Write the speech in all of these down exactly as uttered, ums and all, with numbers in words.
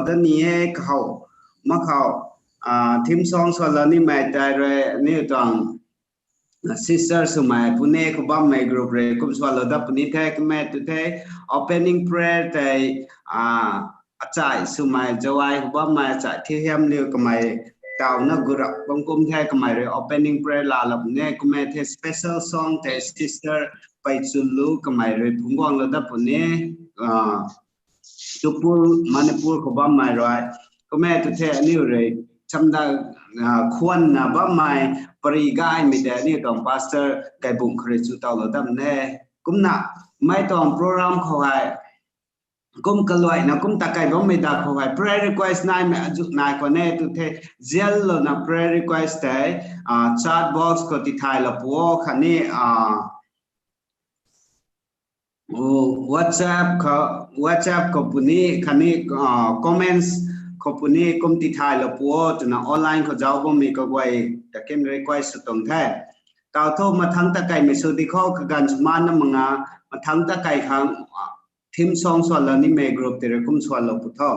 dat ni e kahow. Makhou, theme song swanlou nimei tei rui aniu tuang sister swmei Pune khou bammei group rui kum swanlou dat puni the, kummei tu the opening prayer tei achai swmei Jowai khou bammei achai Thiuhiamliu kamei tawna gurap bam kum the, kamei rui opening prayer laalou puni. Kummei the special song tei sister Peichunlu kamei rui phungc guanglou dat puni. Tupul Manipur khou bammei rui. Kummei tu the aniu rui chamda khwanna bammei pary gaymei tei aniu tuang pastor Kaibung khou rui chu tawlou dat puni. Kumna mei tuang program khou hei kum kaluaina kum takei bammei da khou hei prayer request naimei azuh nai khwan e tu the, zianlouna prayer request tei chat box khou tithaylou pu o khatni WhatsApp khou, WhatsApp khou puni khatni comments khou puni kum tithaylou pu o twna online khou zauc bammei kaguay ta kin request sw tuang the. Tau thu mathangc takeimei sw di khou kaganv sw mana manga, mathangc takei khang theme song swanlou nimei group tei rui kum swanlou pu tho.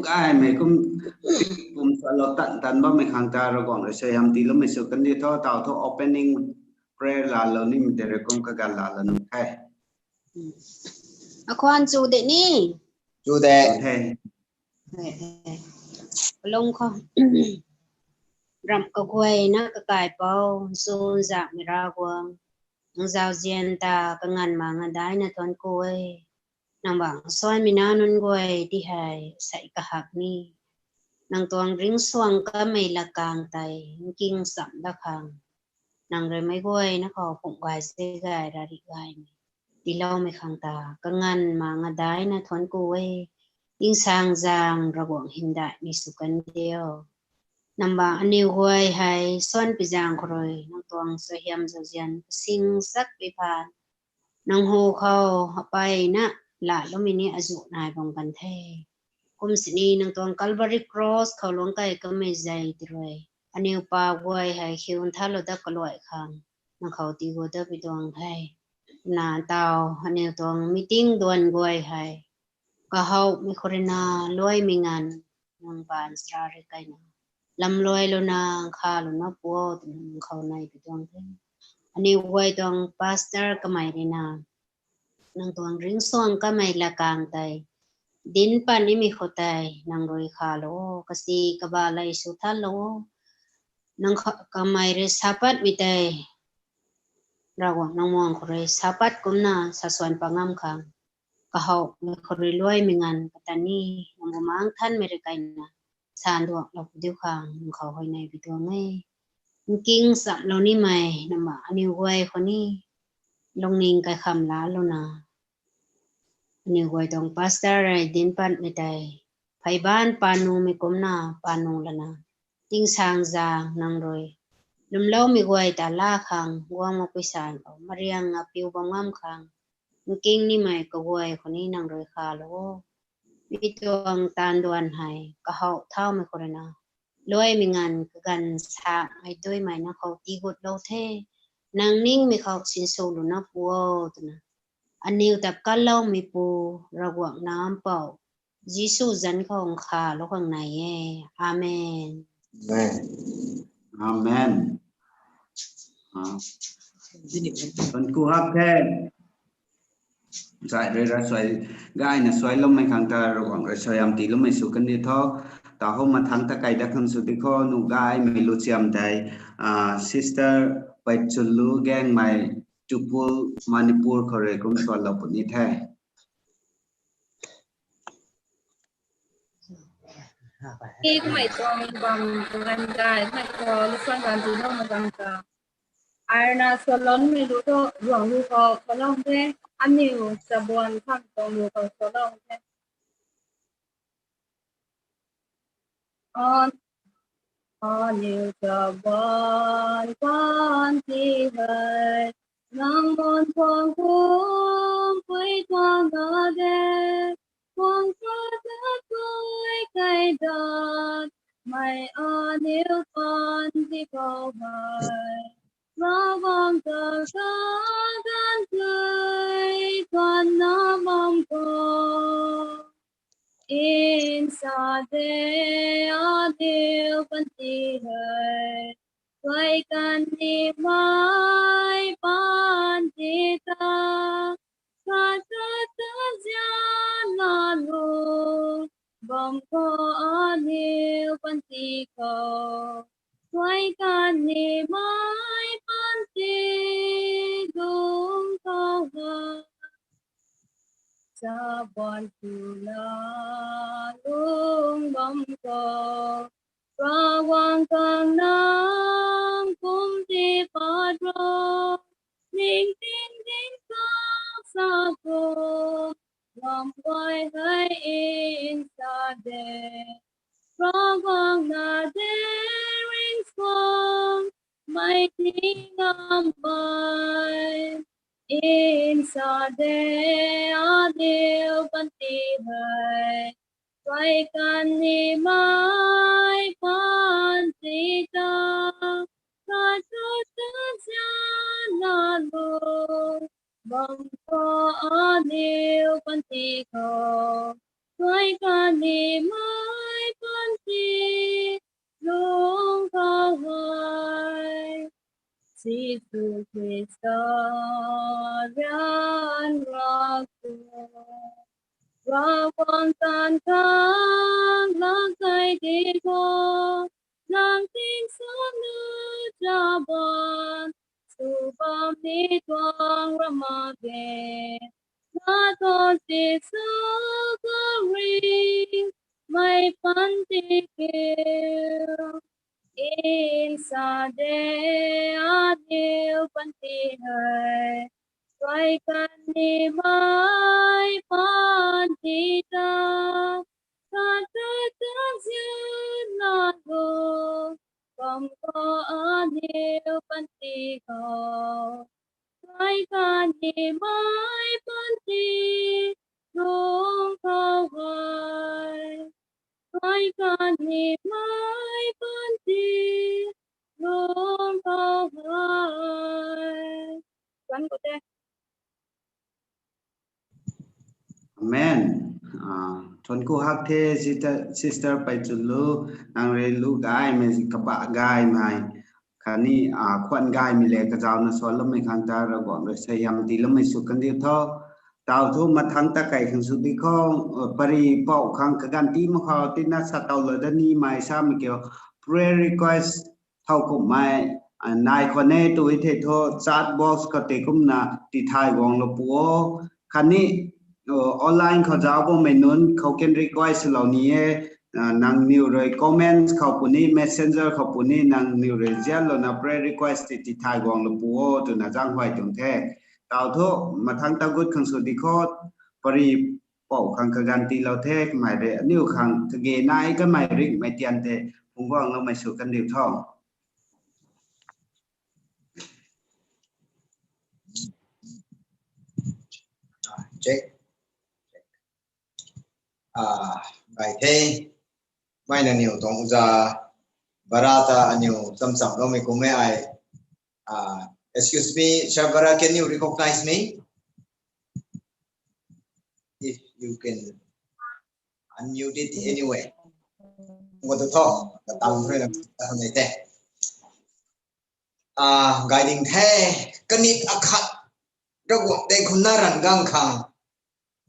gaymei kum, pum sa lo tan tan bammei khang ta Ravguangc rui suaihiam tiiloumei sw kandi tho, tau thu opening prayer laalou nimei tei rui kum kagan laalou nuh the. Akhwan chu de ni. Chu de. He. Kalung khou. Ramh kaguayna kakaipouc, nchunzakmei Ravguangc, nang zauzian ta kanganv ma ngadaina thuanc ku e. Nang bang suanmei nac nunc guay ti hei sei kahak ni, nang tuang ringcsuang kamei latkaeng tei nking cham dat khang, nang rui meic guayna khou phungc gay se gay ra rih gaymei tiiloumei khang ta kanganv ma ngadaina thuanc ku e. Tingsaengzaeng Ravguangc hymdaihmei sw kan diu. Nang bang aniw guay hei suanpui zaeng khou rui nang tuang suaihiam zauzian kasing chakpui phaan, nang hu khou apeyna laaloumei ni azuh nai bam kan the. Kum sini nang tuang Calvary Cross khou luangc key kamei zei tei rui aniw pa guay hei khiu nthanlou dat kaluai khang nang khou tii gu dat pui tuang the. Na tau aniw tuang meeting duan guay hei kahouhmei khou rui na luaimei nganv nang baanchara rui keyna lamluailouna nkhavlouna pu o twna nang khou nei pui tuang the. Aniw guay tuang pastor kamei rui na nang tuang ringcsuang kamei latkaeng tei dinc pat nimei khou tei nang rui khalou o, kasi kaba lei sw thanlou o. Nang kha-, kamei rui sa patmei tei Ravguangc nang muang khou rui sa pat kumna sa suan pat ngam khang, kahouhmei khou rui luaimei nganv kata ni nang Bumaengh Nthanmei rui keyna sanduaklou pu diu khang nang khou huayney pui tuang e. Nking chamlou nimei nang ma aniw guay khou ni lungning kaikham laalouna, aniw guay tuang pastor rui dinc patmei tei phey baanc paan numei kumcna paan nu lana, tingsaengzaeng nang rui lwmloumei guay ta laa khang guang makpui san khou mariang apiu bam ngam khang, nking nimei kaguay khou ni nang rui khalou o. Mi tuang taanv duan hei kahouh thaumei khou rui na luaimei nganv kaganv sakmei duimei nang khou tii gutlou the. Nang ningmei khou sinswlouna pu o twna aniw ta kanloumeipu Ravguangc Nac Mpouh Jisu zanc khou nkhavlou khang nai e. Amen. Amen. Thuanc ku hak the. Zai rui ra suai, gayna suailoumei khang ta Ravguangc rui suaihiam tiiloumei sw kan di tho. Tau hou mathangc ta key dat khang sw di khou nuh gaymei luchiam tei, sister Paichunlu Gaengmei, Tupul, Manipur khou rui kum suanlou puni the. Kumei tuang bam kaganv gay, kumei khou lusuan ganv tiiloumei bam ta, ai rui na suanloumei lu tho, Ravguangc lu khou suanlou the, aniw chabuan khang tuang lu khou suanlou the. Aniw chabuan panty hei, nang mun tuang kumpui tuang na de, kuang sa ta tui key dat, mei aniw panty khou hei, Ravguangc ta sa ganv tei tuanna bam khou, nsa de aniw panty hei, suai kan nimei panty ta, khat khat ta zianna lung bam khou aniw panty khou, suai kan nimei panty lung khou hei, chabuan swna lung bam khou, Ravguangc khang nang kum tii pat ro, ningting ding khang sa kum, lam guay hei nsa de, Ravguangc na de ringcsuang mei ti ngam mei, nsa de aniw panty hei, suai kan nimei panty ta, khat khat ta zianna lung bam khou aniw panty khou, suai kan nimei Jisu Khrista ryanra khou, Ravguangc taanv khang lak kai di khou, nang tingsaengna chaban sw bam ni tuang ra mak ge. Na tuang Jisu khou ringmei panty kiu, nsa de aniu panty hei, suai kan nimei panty ta, khat khat ta nzianna lung bam khou aniu panty khou, suai kan nimei panty lung khou hei, suai kan nimei panty lung khou hei. Kan khou te. Amen. Ah, thuanc ku hak the, sister, sister Paichunlu, nang rui lu gaymei, kabah gaymei khatni, ah, khwan gaymei le kazauna suanloumei khang ta Ravguangc rui suaihiam tiiloumei sw kandiu tho. Tau thu mathangc ta kai khang sw di khou, ah, pary pou khang kaganv tii mak khou tina sa tau lou da nimei samei kiu prayer request thow kumhmei, ah, nai khwan e tw e thei thu chat box khou tei kumna tithay guanglou pu o. Khatni, oh, online khou zauc bammei nunc khou ken request lou ni e, ah, nangniw rui comments khou puni, messenger khou puni, nangniw rui zianlouna prayer request tei tithay guanglou pu o twna zaenghuay tuang the. Tau thu, mathangc ta gut khang sw di khou, pary pou khang kaganv tiilou the, kamei rui aniu khang kage nai kamei ringhmei tian tei phungc guangloumei sw kandiu tho. Check. Ah, gay the. Mei nangniw tuang uza Bara ta aniu chamchamloumei kummei ai. Ah, excuse me, Sir Bara, can you recognize me? If you can unmute it anyway. Ngu tu tho, katang rui na ta hei te. Ah, gay ding the, kanit akhat, Ravguangc tei khumna ranv gang khang,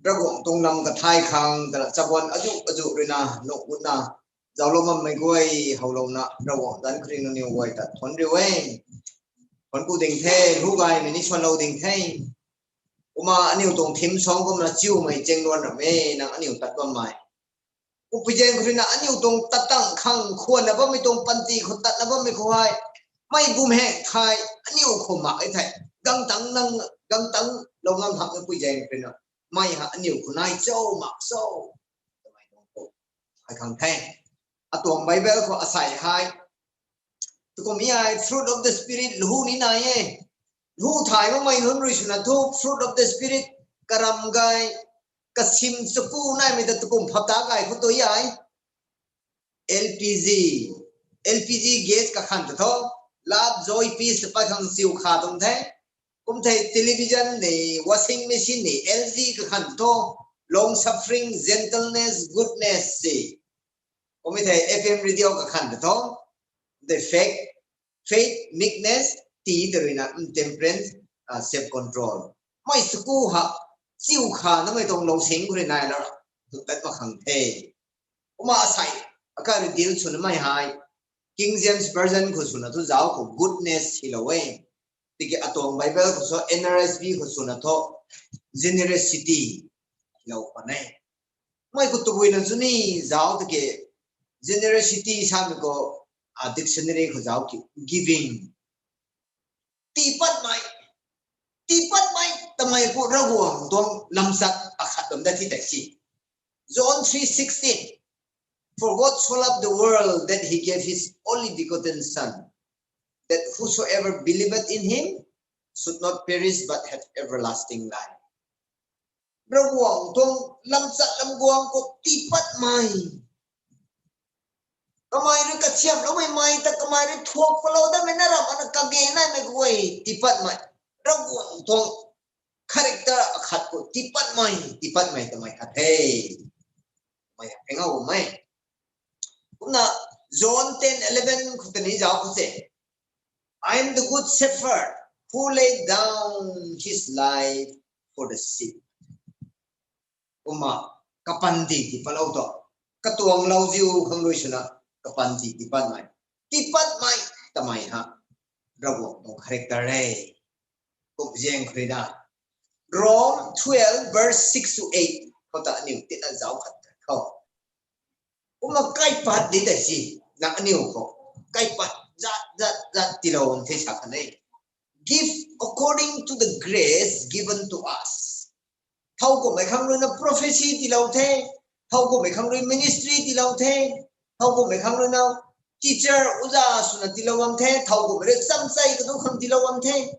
Ravguangc tuang lam kathay khang, tana chabuan azuh azuh rui na, nunc gutna, zauclou bammei guay, howlouna, Ravguangc zanc khou rui nangniw guay ta thuanc riu e. Thuanc ku ding the, lu gaymei ni suanlou ding the. Kumna aniu tuang theme song kumna chiumei chengluan ram e, nang aniu tat bammei. Kumpui zaeng khou rui na aniu tuang tat tang khang khwanna bammei tuang panty khou tatna bammei khou hei, mei bum hek thei, aniu khou mak e thei, gangtang nang, gangtang lou ngam hak e pui zaeng khou rui na, mei ha aniu khou nai cho mak cho, twmei tuang khou hei khang the. Atuang Bible khou asei hei, tukum e ai fruit of the Spirit lhu ni nai e. Lhu thay makmei nunc rui swna thu fruit of the Spirit karam gay, kasim chaku naimei ta tukum phap ta gay khou tu ai. L P G, L P G gas kakhan ta tho, love, joy, peace ta pat khang chiu kha tuang the. Kum thei television ni, washing machine ni, L G kakhan ta tho, long suffering, gentleness, goodness si. Kum thei F M radio kakhan ta tho, the faith, faith, meekness, ti ta rui na, mm, temperance, ah, self control. Mei chaku ha chiu kha namei tuang lou sing khou rui nai la, tu tat mak khang the. Kumna asei, akai rui deal swnamei hei, King James Version khou swna thu zauc khou goodness hilou e. Tiki atuang Bible khou so N R S V khou swna thu generosity hilou khwan e. Mei khou tabui na chu ni zauc tiki generosity samei khou, ah, dictionary khou zauc ki giving. Tiipatmei. Tiipatmei twmei khou Ravguangc tuang lamchat akhat bam dat ti tei si. John three sixteen, For God so loved the world that he gave his only begotten Son, that whosoever believeth in him should not perish but have everlasting life. Ravguangc tuang lamchat lam guang khou tiipatmei. Kamei rui kasiamhloumei mei ta kamei rui thuak palou datmei na ram ana kage naimei guay tiipatmei. Ravguangc tuang character akhat khou tiipatmei, tiipatmei twmei khat the. Mei hei ngau mei. Kumna John ten eleven khou tei ni zauc khou se. I am the good shepherd who laid down his life for the sheep. Kumna, kapanty tipatlou tu. Katuang lauziu khang rui swna, kapanty tipatmei. Tipatmei twmei ha. Ravguangc tuang character e. Kum zaeng khou rui na. Rome twelve verse six to eight. Khou ta aniu tina zauc khat khou. Kumna kaipat di tei si, na aniu khou. Kaipat zat, zat, zat tiilou the sa khan e. Give according to the grace given to us. Thow kummei khang rui na prophecy tiilou the. Thow kummei khang rui ministry tiilou the. Thow kummei khang rui na teacher, uza swna tiilou bam the. Thow kummei rui chamchei kadu khang tiilou bam the.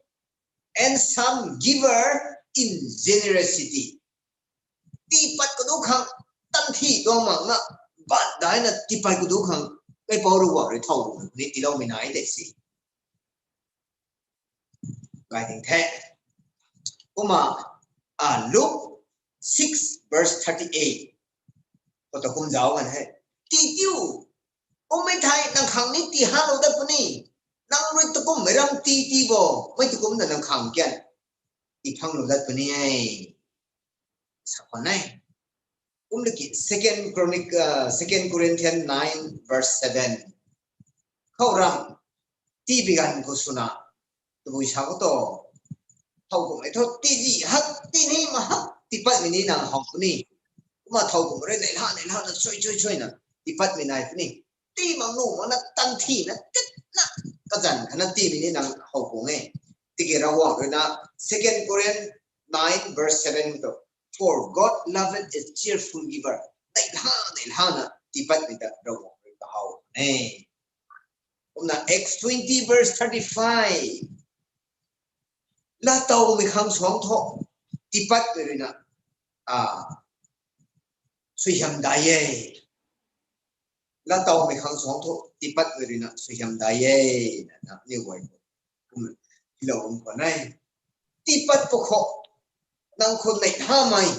And some giver in generosity. Tiipat kadu khang, tanthi tuang mak na, bat daina tiipat kadu khang, kaipouc Ravguangc rui thow kummei ni tiiloumei nai de si. Gai ding the. Kumna, a, Luke six verse thirty-eight. Khou ta kum zauc kan he. Tii tiu. Kummei thei nang khang ni tii halou dat puni. Nang rui tu kummei ram tii tii bo. Mei tu kumna nang khang kian tii phanglou dat puni e. Sa khwan e. Kum laki Second Chronic, uh, Second Corinthians nine verse seven. Khou ram, tii bi ganv khou swna, tabui sa khou tu, thow kummei thu, tii di hak, tii ni ma hak, tiipatmei ni nang how puni. Kumna thow kummei rui neihla, neihla na, chui, chui, chui na, tiipatmei nai puni. Tii mak nu mak na, tanthi na, tit na, kazanc khat na tiimei ni nang how pung e. Tiki Ravguangc rui na, Second Corinthians nine verse seven tu, For God loveth a cheerful giver. Neihla, neihla na, tiipatmei ta Ravguangc rui kahaw e. Kumna Acts twenty verse thirty-five. Laatowmei khang suang thu, tiipatmei rui na, a, suaihiam dai e. Laatowmei khang suang thu, tiipatmei rui na, suaihiam dai e. Na, na, ni guay. Kum, hilou kum khwan e. Tiipat pw khou, nang khou neihlamei.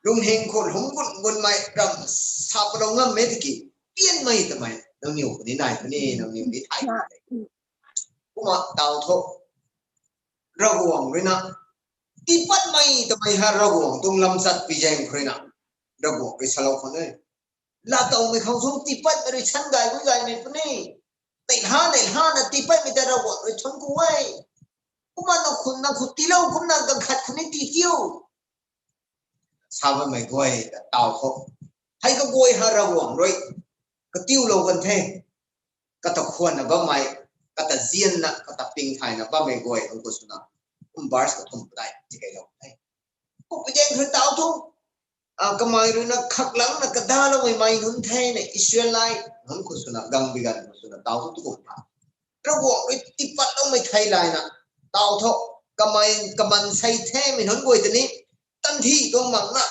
Lungning khou lungc gun gunmei ram sa palou ngammei tiki, pianmei twmei, nangniw khou ni nai puni, nangniw ni thay puni. Kumna taw thu, Ravguangc rui na, tiipatmei twmei ha Ravguangc tuang lamchat pi zaeng khou rui na, Ravguangc rui salou khwan e. Laatowmei khang suang tiipatmei rui san gay gui gaymei puni. Neihla, neihla na tiipatmei ta Ravguangc rui thuanc ku e. Kumna nang khou, nang khou tiilou kumna ganv khat khou ni tii tiu. Sa bammei guay ta taw khou. Hei kaguay ha Ravguangc rui katiulou kan the. Kata khwanna bammei, kata zianna, kata pingthayna bammei guay khang khou swna, kum verse kathumh padeih tikeilou the. Kummei zaeng khou taw thu, a, kamei rui na khaklangcna kadaloumei mei nunc the na, Israelite nunc khou swna, gang bi ganv khou swna, taw thu tu kum tha. Ravguangc rui tiipatloumei thei layna, taw thu, kamei, kamansei themei nunc guay ta ni, tanthi tuang mak na,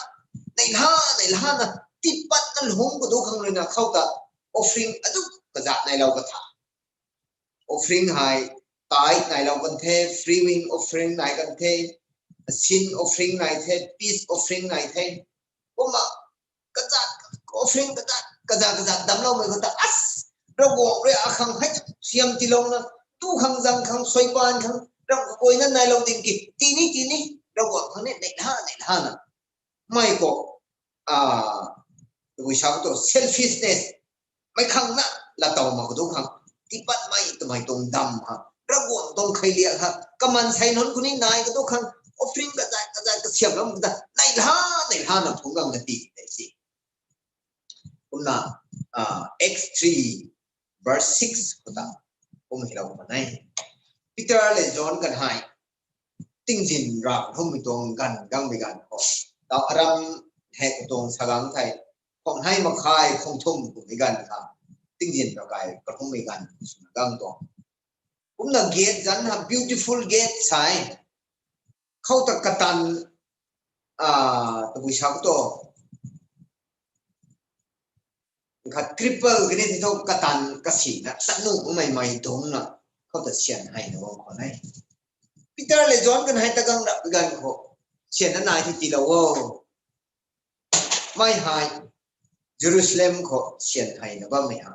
neihla, neihla na, tiipatna lungc kadu khang rui na khou ta, offering azu kazat nailou ka tha. Offering hei, tithe nailou kan the, freewill offering nai kan the, sin offering nai the, peace offering nai the. Kumna, kazat, offering kazat, kazat, kazat damcloumei khou ta, as, Ravguangc rui akhang hei, siam tiilouna, tu khang zang khang, suaipan khang, ram kaguayna nailou ding ki, tii ni, tii ni, Ravguangc khang ni, neihla, neihla na. Mei khou, a, tabui sa khou tu selfishness. Mei khang na, laatow mak kadu khang. Tiipatmei twmei tuang dam ha. Ravguangc tuang kheiliak ha. Kamansei nunc khou ni nai kadu khang. Offering kazat, kazat kasiamlou ta. Neihla, neihla na phungc gang na tii tei si. Kumna, a, Acts three, verse six khou ta. Kum hilou khwan e. Peter le John ganv hei. Tingzin ra kahumei tuang ganv gangmei ganv khou. Taw aram hei katuang sa gang thei. Khwang hei makhai khwang thumh kummei ganv kha. Tingzin ra kai kahumei ganv swna gang tuang. Kumna gate zanc ha beautiful gate sa e. Khou ta katan, a, tabui sa khou tu. Khat cripple kani ti thu katan kasina, tatnu mei mei dungcna, khou ta syan hei na bam khwan e. Peter le John ganv hei ta gang rap ganv khou, syan na nai the tiilou o. Mei hei, Jerusalem khou syan hei na bammei ha.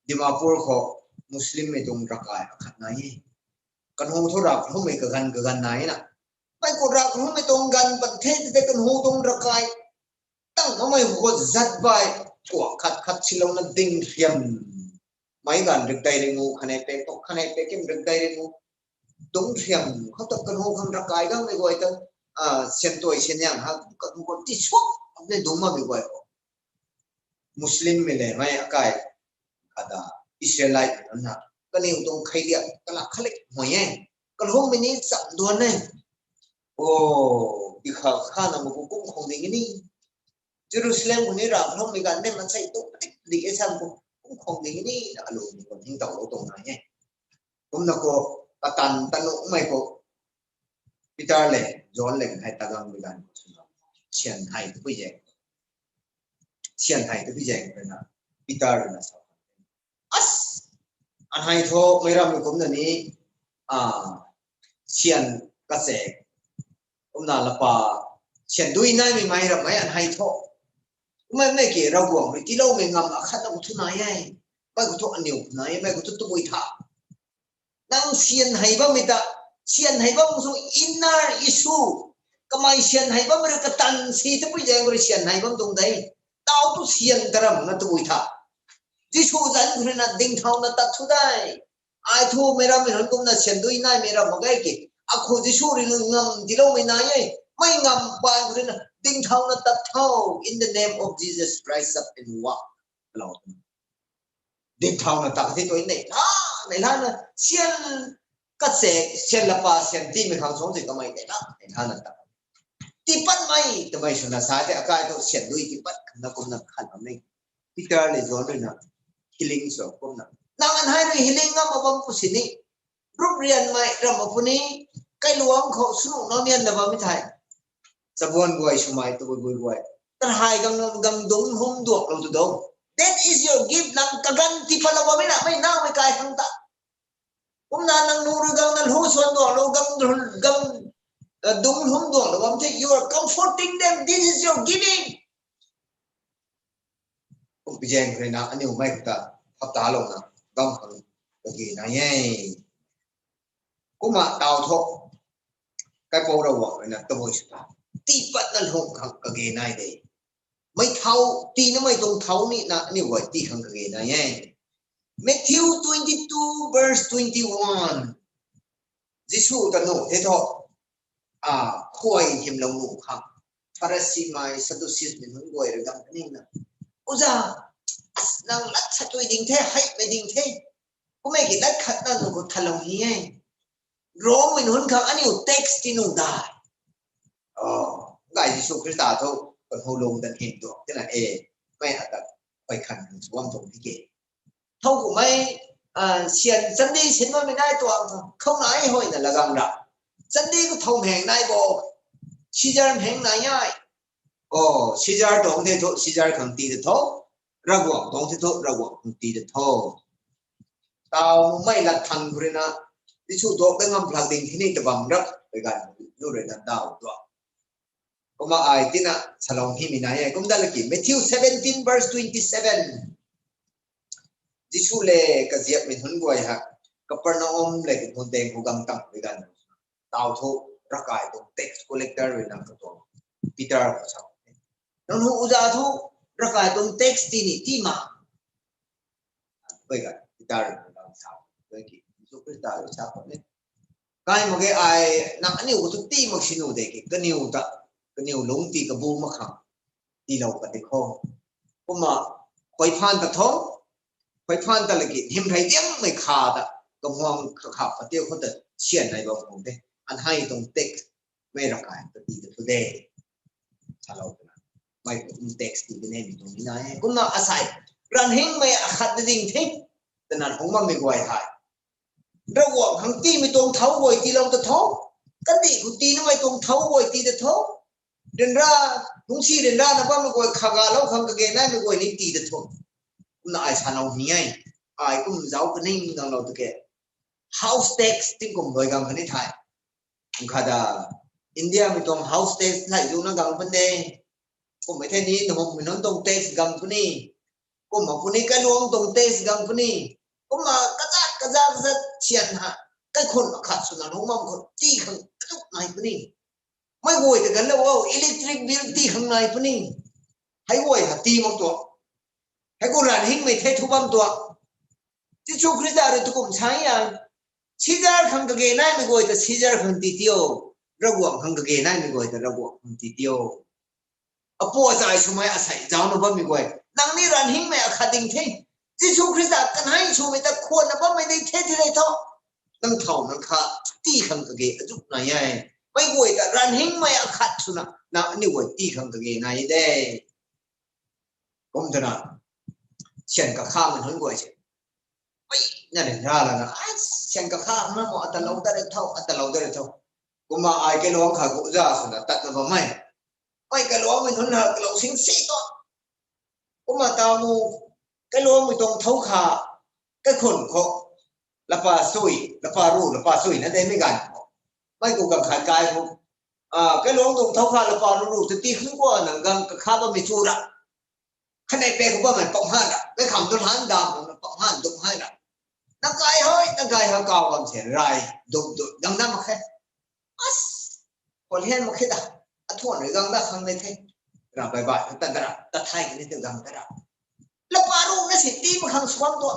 Dimapur khou, Muslimmei tuang ravkai akhat nai e. Kanhu thu rav kalummei kaganv kaganv nai na. Mei khou rav kalummei tuang ganv pat the tei kanhu tuang ravkai tang mamei khou zat bai, kuak khat khat silouna ding riam. Mei ganv rik dei ring u, khanei pek tok, khanei pek kim rik dei ring u. Dungc riam khou ta kanhu khang ravkai gangmei guay ta, sian tuai sian yang ha, kanhu khou ti suak ne dungc mamei guay khou. Muslimmei le mei akai, kata Israelite nunc na, kaniw tuang kheiliak kalak khalik mei e, kalummei ni cham duan e. O, di kha kha na ma khou kum khang ding ni. Jerusalem khou ni rav kalummei ganv ne mansei tu padik dik e sam khou kum khang ding ni na alu ni khou hing taulou tuang nai e. Kumna khou katan tanuhmei khou Peter le John le hei tagang bi ganv khou swna, sian hei tu pui zaeng, sian hei tu pui zaeng rui na, Peter rui na sa, as, anhei thu meic rammei kumna ni, sian kachaek, kumna lapa, sian dui naimei mei rammei anhei thu, kummei mei ki Ravguangc rui tiiloumei ngam akhat na khou thu nai e. Mei khou thu aniw khou nai e, mei khou thu tabui tha. Nang sian hei bammei ta, sian hei bam sw inner issue. Kamei sian hei bammei rui katan si tabui zaeng rui sian hei bam tuang de. Tau tu sian taram na tabui tha. Jisu zanc khou rui na dingthauna tat thu de. Ai thu meic rammei nunc kumna sian dui naimei ram mak ge ki. Akhou Jisu rui ngam tiiloumei nai e. Mei ngam pai khou rui na dingthauna tat tho, in the name of Jesus, rise up and walk. Lou, dingthauna tat the tu nei la, nei la na, sian kachaek, sian lapa, sian tiimei khang suang si kamei nei la, nei la na tat. Tiipatmei twmei swna sa the, akai thu sian dui tiipat na kumna khat bam ni. Peter le John rui na healing sw kumna, nang anhei rui healing ngam bam pu sini, rup rianmei ram puni, kailuangc khou swnu nau nian na bammei thei, chabuan guay swmei tabui bui guay, tarhai gang, gang dungc lhum duaklou tu do. That is your gift, nang kaganv tiipatlou bammei na, mei naumei kai khang ta. Kumna nang nu rui gang na lhu suan duaklou, gang, gang, dungc lhum duaklou bam the, you are comforting them, this is your giving. Kum pi zaeng rui na aniw mei khou ta phap talouna, gang khang kage nai e. Kumna tau thu, kaipouc Ravguangc rui na tabui sw ta, tiipatna lhum khang kage nai de. Mei thau, tiinamei tuang thau ni na aniw guay tii khang kage nai e. Matthew twenty-two verse twenty-one. Jisu ta nuh the thu, khuay hymlou nuh khang, Pharisimei, Sadduceesmei nunc guay rui gang kanina, Uza, as nang lat satui ding the, heimei ding the, kummei ki lat khat na nunc khou thalou ni e. Rommei nunc khang aniu tax tii nuh dai. O, gay Jisu Khrista thu, kanhu lung tan hym tuang tina e, mei ata, khuay khan nunc suam tuang di ke. Thow kumei, sian chandi sin bammei nai tuang khou nai hoina lagang ra. Chandi khou thow mheng nai bo, Caesar mheng nai ai. O, Caesar tuang the thu Caesar khang tii ta tho, Ravguangc tuang the thu Ravguangc khang tii ta tho. Taw mei lat thang khou rui na, Jisu duak ta ngam plak ding thini ta bam rap, pei ganv, nu rui na daw tuang. Kumna ai tina salou hymei nai e, kum dat laki Matthew seventeen verse twenty-seven. Jisu le kaziapmei nunc guay ha, Capernaum le kakhun deng khou gang tang pei ganv, taw thu ravkai tuang tax collector rui na katuang Peter khou sa, nangniw uza thu ravkai tuang tax tii ni tii ma? Pei ganv Peter rui na sa, pei ki Jisu Khrista rui sa khou ni, kai mak ge, ai nang aniu khou thu tii mak sini de ki, kaniw ta, kaniw lungc tii kabu mak khang tiilou pat di kho. Kumna khuay phaan ta tho, khuay phaan ta laki hym rey diangmei kha ta, kamhuang kha kha patiu khou ta sian nai bam khang the, anhei tuang tax mei ravkai ta tii ta thu de. Salou twna, mei kum tax tii de ne mi tuang ni nai e. Kumna asei, ranv hingmei akhat na ding the, twna hung bammei guay hei, Ravguangc khang tiimei tuang thau guay tiilou ta tho, kandih khou tiinamei tuang thau guay tii ta tho, ryanra, lungcsi ryanrana bammei guay khagalou khang kage naimei guay ni tii ta tho. Kumna ai salou ni e, ai kum zauc kaning ganglou ta ke. House tax tingkum luai gang kani thei, kata, Indiamei tuang house tax thei zuna gang puni, kummei thei ni nhummei nunc tuang tax gang puni, kumna puni kailuangc tuang tax gang puni, Kumna kazat kazat kazat sian ha. Kaikhun akhat swna lungc bam khou tii khang atuk nai puni. Mei guay ta ganlou o, electric bill tii khang nai puni. Hei guay ha tii mak tuang. Hei khou ranv hingmei the thu bam tuang. Jisu Khrista rui tu kum sa e. Sisar khang kage naimei guay ta Sisar khang tii tiu. Ravguangc khang kage naimei guay ta Ravguangc khang tii tiu. Apu achai swmei asei zaucna bammei guay, nang ni ranv hingmei akhat ding the. Jisu Khrista kanei swmei ta khwanna bammei ding the ti rei tho. Nang thau nang kha tii khang kage azuh nai e. Mei guay ta ranv hingmei akhat swna nang aniu guay tii khang kage nai de. Kum twna, sian kakhamei nunc guay se, mei na ryanra lana, ai, sian kakhamei na mo, atalou dat re tho, atalou dat re tho. Kumna ai kailuangc kha guza swna tatna bammei, mei kailuangmei nunc na kalou sing si tu. Kumna taw mu, kailuangmei tuang thou kha, kaikhun khou, lapa sui, lapa ru, lapa sui na de mei ganv khou, mei ku ganv khat kai khou, kailuangc tuang thou kha lapa ru ru ta tii khang guana ganv kakha bammei chu ra. Khanei pe khou bammei pam han ra, mei kham tu han dam khou na pam han dum hai ra. Nang kai hoi, nang kai hoi kaw bam se rai, dum dum, gang dam mak khe. As, khwan hian mak khe ta, athuan rui gang da khang nei the. Ra bai bai, ta da ra, ta thai kani tu gang da ra. Lapa ru na si tii mak khang sw bam tu.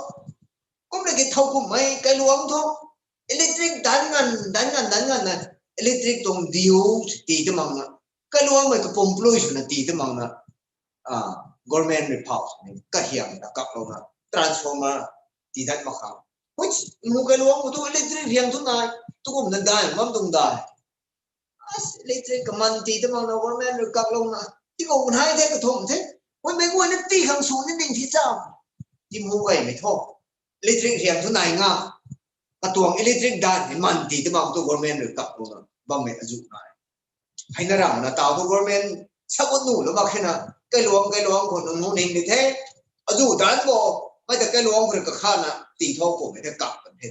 Kum na ki thou kummei kailuangc thu, electric dan ngan, dan ngan, dan ngan na, electric tuang diu si tii ta mak na. Kailuangmei kapum plui swna tii ta mak na. Government rui phau swni kahiang ta kaklouna transformer tii dat mak khang. Hui, mu kailuangmei tu electric hiang tu nai, tu kumna dai bam tuang dai. As, electric kaman tii ta mak na government rui kaklouna, ti kou nai the kathum the. Hui, mei guay na tii khang sw ni ding thi cha. Ti mu gaymei thu, electric hiang tu nai nga. Katuang electric dan ni man tii ta mak tu government rui kaklouna bammei azuh nai. Hei na ramna taw tu government sabut nu lou mak khe na, kailuangc, kailuangc khou nung nu ning di the. Azuh dan bo, mei ta kailuangc khou rui kakhana tii thou kummei the kap kan the.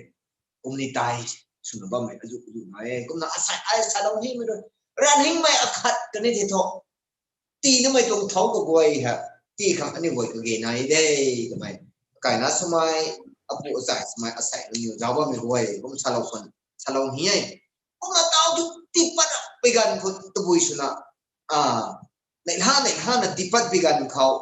Kum ni tai, swna bammei azuh, azuh nai e. Kumna asei ai salou nimei rui, ranv hingmei akhat kani the thu, tii namei tuang thou kaguay ha, tii khang aniu guay kage nai de, twmei. Kaina swmei, apu achai swmei asei nunc niw zauc bammei guay kum salou khwan, salou ni e. Kumna taw tu tiipat pui ganv khou tabui swna, neihla, neihlana tiipat pui ganv khou,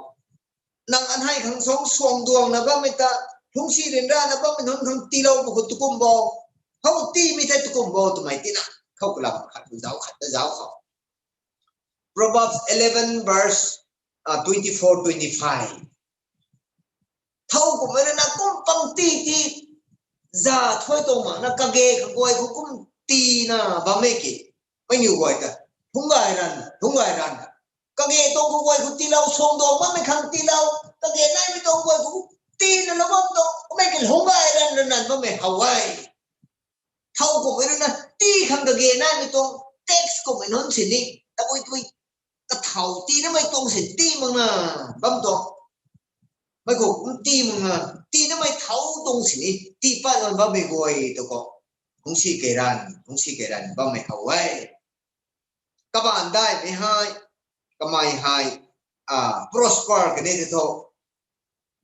nang anhei khang suang suang duangna bammei ta, lungcsi ryanrana bammei nunc khang tiilou pu khou tu kum bo, khou tiimei the tu kum bo twmei tina, khou kalam khat zauc khat ta zauc khou. Proverbs eleven verse twenty-four, twenty-five. Thou kummei rui na kum pang tii tii, za thuai tuang mak na kage kaguay khou kum tiina bammei ki, mei niw guay ta, lungc gay ran, lungc gay ran. Kage tuang kaguay khou tiilou, suang duang bammei khang tiilou, kage naimei tuang guay khou tiina lou bam tuang, kummei ki lungc gay ran ran ran bammei how e. Thou kummei rui na tii khang kage naimei tuang tax kummei nunc sini, tabui tui, kathau tii namei tuang sin tii mak na bam tuang. Mei khou kum tii mak na, tii namei thou tuang sini, tiipat lan bammei guay tu khou, lungcsi kei ran, lungcsi kei ran bammei how e. Kabaanc daihmei hei, kamei hei, prosper kani ti thu,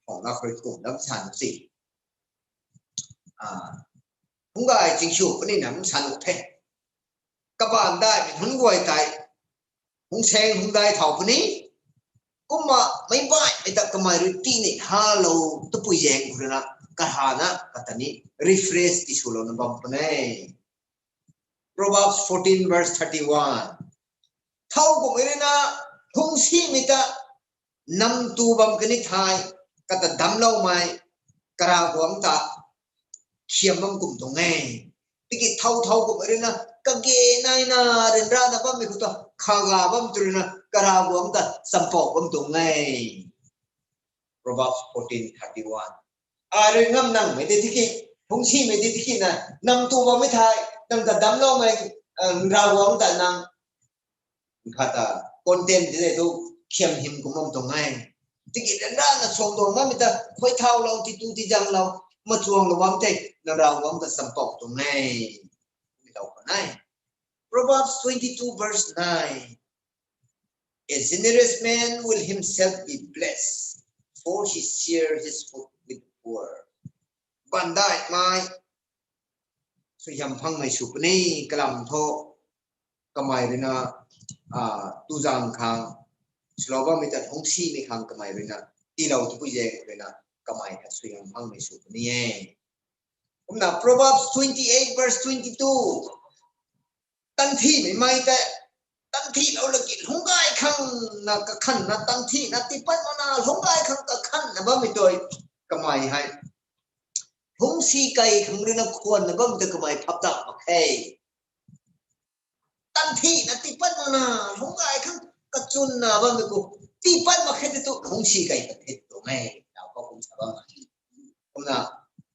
howna khou rui kum lam sa nu si. Lungc gay chingsu puni na lungc sa nu the. Kabaanc daihmei nunc guay tei, lungcsaeng lungcdai thau puni. Kumna meic baihmei ta kamei rui tii ni halou tapui zaeng khou rui na, kahana kata ni refresh tiswlouna bam puni. Proverbs fourteen verse thirty-one. Thau kummei rui na, lungcsimei ta namtu bam kani thei, kata damcloumei, Karavguangc ta khiam bam kum tuang e. Tiki thau thau kummei rui na, kage naina ryanrana bammei khou ta khaga bam tu rui na, Karavguangc ta champou bam tuang e. Proverbs fourteen thirty-one. Ai rui ngam nangmei di tiki, lungcsimei di tiki na, namtu bammei thei, nang ta damcloumei, Ravguangc ta nang khat ta content ti de tu, khiam hym kum bam tuang e. Tiki ryanrana suang duang bammei ta khuay thaulou, titu tizaenglou, machuanglou bam the, nang Ravguangc ta champou tuang e. Mi tau khwan e. Proverbs twenty-two verse nine. A generous man will himself be blessed, for he share his food with the poor. Pandaimei, suaihiam phangmei sw puni, kalam thu, kamei ruina, ah, tuzang khang, swlou bammei ta lungcsimei khang kamei ruina, tiilou tu pui zaeng ruina, kamei khat suaihiam phangmei sw puni e. Kumna Proverbs twenty-eight verse twenty-two. Tangthimei mei tei, tangthi lou laki lungc gay khang na kakhan na tangthi na tiipat mana lungc gay khang kakhan na bammei tei, kamei hei. Lungcsi kei khang ruina khwan na bammei tei kamei phap ta mak khe. Tangthi na tiipat mana lungc gay khang kachun na bammei khou, tiipat mak khe tei tu lungcsi kei ta the tuang e. Tau khou kum sa bam. Kumna,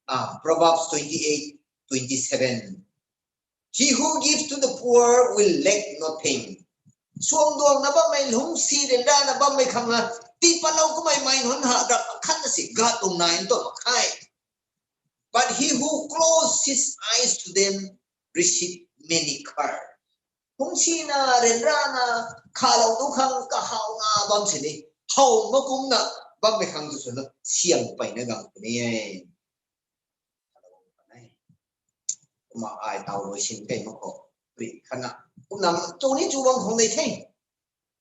ah, Proverbs twenty-eight twenty-seven. He who gives to the poor will lack nothing. Suangduang na bammei, lungcsi ryanra na bammei khang na, tiipatlou kamei mei nunc ha rap akhat na si gat tuang nai nto mak khe. But he who closes his eyes to them receive many curse. Lungcsi na ryanra na khalou tu khang kahaw na bam sini, how makumna bammei khang tu swna siang peyna gang puni e. Kumna ai tau rui sin kei mak khou, ri khatna. Kumna tu ni chu bang khang nei the.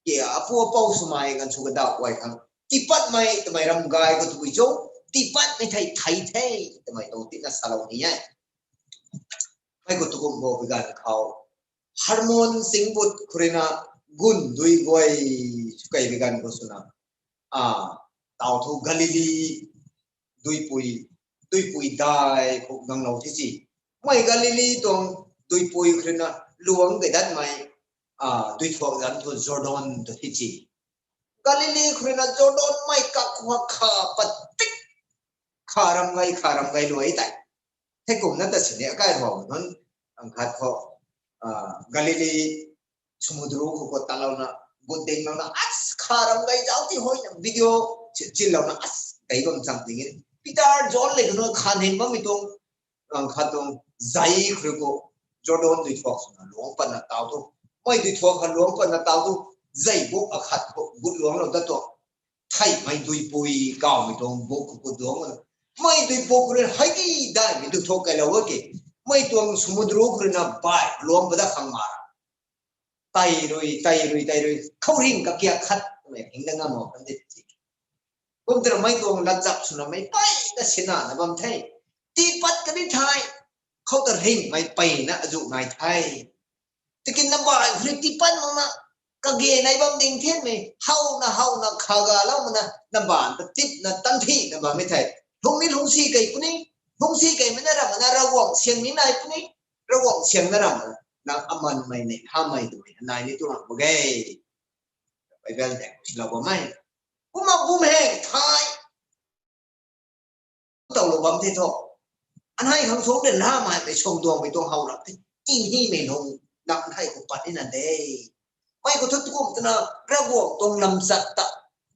Ke apu apou swmei ganv sw kadau guay khang, tiipatmei twmei ram gay khou tabui cho, tiipatmei thei thei the twmei tuang tina salou ni e. Mei khou tukum bo bi ganv khou, Hermon singbut khou ruina gun dui guay sw kei bi ganv khou swna, ah, tau thu Galili duipui, duipui dai khou ganglou the si. Mei Galili tuang duipui khou ruina luang gei datmei, ah, duithuak zanc thu Jordan tu the si. Galili khou ruina Jordan mei kakhou kha patik, kha ram gay, kha ram gay luai tei. Thei kumna ta sini akai hou nunc, ang khat khou, ah, Galili samudru khou khou talouna, gut dinglouna, as kha ram gay zauc ti huaina video chi-, chinlouna, as dei bam chang ding e. Peter, John le kanu khan hyn bammei tuang, ang khat tuang zei khou rui khou Jordan duithuak swna luang patna tau thu. Mei duithuak kha luang patna tau thu, zei buk akhat khou gut luanglou dat tuang. Theimei duipui kawmei tuang buk khou gut luang. Mei duipui khou rui hei di daimei duithuak kailou a ke. Mei tuang samudru khou ruina bai luang pat dat khang ma. Tei rui, tei rui, tei rui. Khouringh kakiak khat mei hing da ngam mak kan di ti. Kum tei ramei tuang latchap swna mei peyna sinana bam the. Tiipat kani thei, khou ta ringhmei peyna azuh nai the. Tiki nabaanv khou rui tiipat makna, kage nai bam ding thenmei, howna howna khagaloumana, nabaanv ta tipna tangthina bammei thei. Lungc ni lungcsi kei puni, lungcsi keimei na ramna Ravguangc siang ni nai puni, Ravguangc siang na ramna, nang amanmei nei hamei twmei nai ni tu ram mak ge. Bible tei silou bammei. Kumna bumheng thai tawlou bam the thu. Anhei khang suang de lamei mei suangduangmei tuang how rap the. Tinghimei lung nang anhei khou pat nina de. Mei khou thu tukum twna Ravguangc tuang lamchat ta.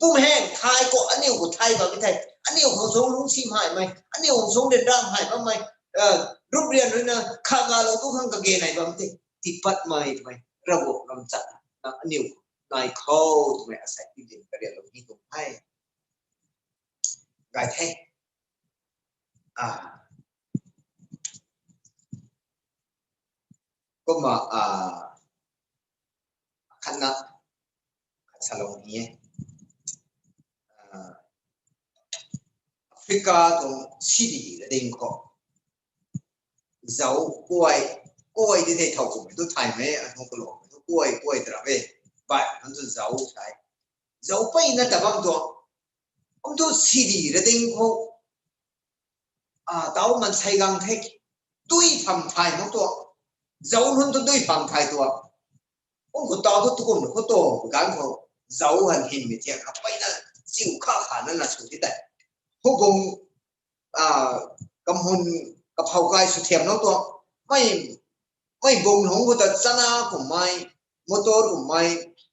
Bumheng thai khou aniu khou thai bammei thei. Aniu khang suang lungcsi hamei, aniu khang suang de lamei bammei, ah, ruprian ruina khagalou tu khang kage nai bam the. Tiipatmei twmei Ravguangc lamchat na aniu nai khou twmei asei ti din karianlou ni tuang the. Gay the. Ah. Kumna, ah, khatna, khat salou ni e. Ah, Africa tuang city lading khou. Zauc kuay, kuay di thei thau kumhmei tu thaymei, a thang kalou, tu kuay, kuay tara e. Bai, nang tu zauc thai. Zauc peyna ta bam tuang. Kum tu city lading khou. Ah, tau mansei gang the. Dui pham thay mak tuang. Zauc nunc tu dui pham thay tuang. Kum khou tau tu tukum khou tu, ganv khou. Zauc han hynmei thiak kha peyna, ziu kha kha na na sw ti tei. Khou bung, ah, kamhun kaphau kai sw thiam nau tuang. Mei, mei bung hung khou ta chana kummei, motor kummei,